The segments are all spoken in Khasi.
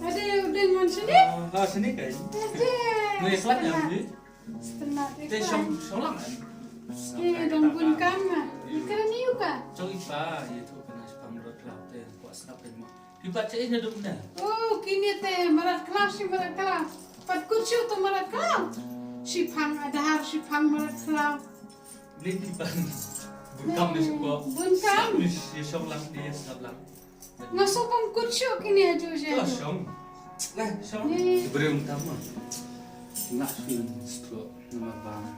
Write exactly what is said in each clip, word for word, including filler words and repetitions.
Ade, u deng man sini? Ah, sini kai. Ade. Ni slide yang ni. Setenat. Te shong, shong lang kan? Ni dong bun kam ma. Ikra ni uka. Chong ipa, ye tu kana shipang rot lap te, kuat snap te ma. Phi pat cha ina dum na. Oh, kini te marat klas, shi marat klas. Pat kut shu to marat klas. Shipang adhar, shipang marat klas. Ni phi pat. Bun kam ni shu ko. Bun kam. Ni shi shong lang ni snap lang. Nga shu pom kut shu kini aju je. To shong. Lah shong. Ni. Breu tam ma. Nga shu stroke nama bang.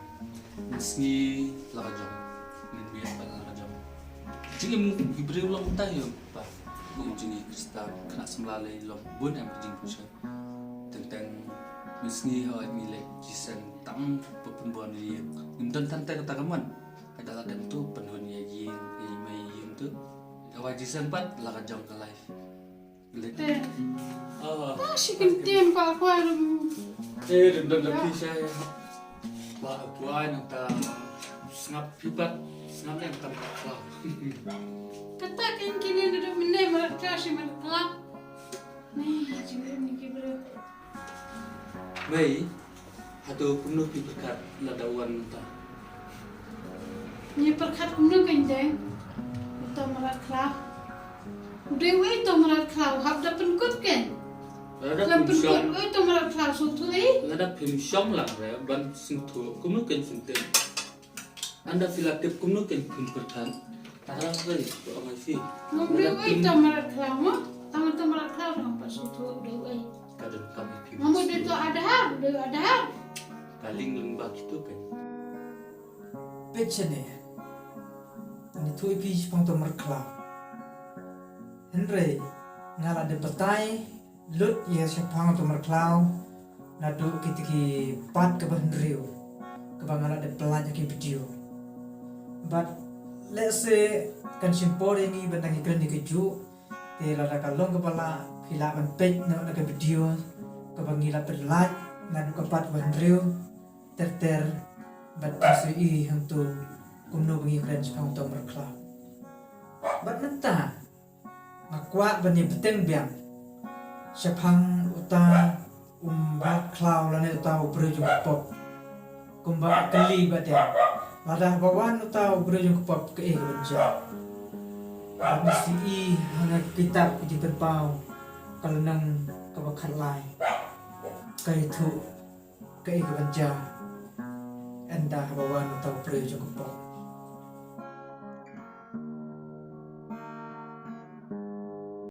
Sngi la ka jong. Ni mi pa la ka jong. Jing im breu long ta yo pa. Ni jing Krista kena semla le long bun em jing pusha. Teng teng sngi ha ni le jisen tam pepun bon ye. Nim don tan ta ka man. Ka da la dem tu penhun ye ying ye mai ying tu. Ka wa jisen pat la ka jong ka life. Te. Ah. Ah, shi kin tien pa kwa rum. Eh, dun dun dun pisa ya. Ba kwa nang ta sngap phi pat sngap em tam ka. Kata kin kini duduk mene marat klas shi marat klas. Ni, jingim ni ki bro. Mei, hato kumno phi pyrkhat lada wan mynta? Ngi pyrkhat kumno kein deng. Uta marat khlaw. U dei uei uta marat khlaw, hap da pynkut kein. Lada pynkut uei uta marat khlaw, sngewthuh ei. Lada phim shong lang re ban sngewthuh kumno kein syntem. Ynda phi la tip kumno kein phin pyrkhat. Tara sei to ong ai phi. Ngam dei uei uta marat khlaw mo. Tang uta marat khlaw ngam pat sngewthuh u dei uei. Ka donkam ïa phi. Ngam dei uta Adhar, u dei Adhar. Ka ling lyngba kito kein. Peit shane. Ani thuh ïa phi shaphang uta marat khlaw. Hynrei nga la dep batai lut ïa shaphang uta marat khlaw naduh kita ki part kaba hynriew kaba nga la dep pyllait ha ki video. Bad lehse kan shim por ïa ngi ban dang ïakren ïa kajuh, te lada ka long kaba lah phi lah ban peit noh na ka video kaba ngi la pyllait naduh ka part kaba hynriew ter ter bad phin sa ïohi hangto kumno ba ngi kren shaphang uta marat khlaw. Bad mynta nga kwah ban ïa bteng biang shaphang uta u marat khlaw lane uta u briew jong ka pop. Kumba kylli ba dei lada haba wan uta u briew jong ka pop kaei kaban jia. Bad ngi sa ïohi ha nga kitab ka Jingpynpaw ka lynnong kaba khatlai. Ka ïathuh kaei kaban jia ynda haba wan uta u briew jong ka pop.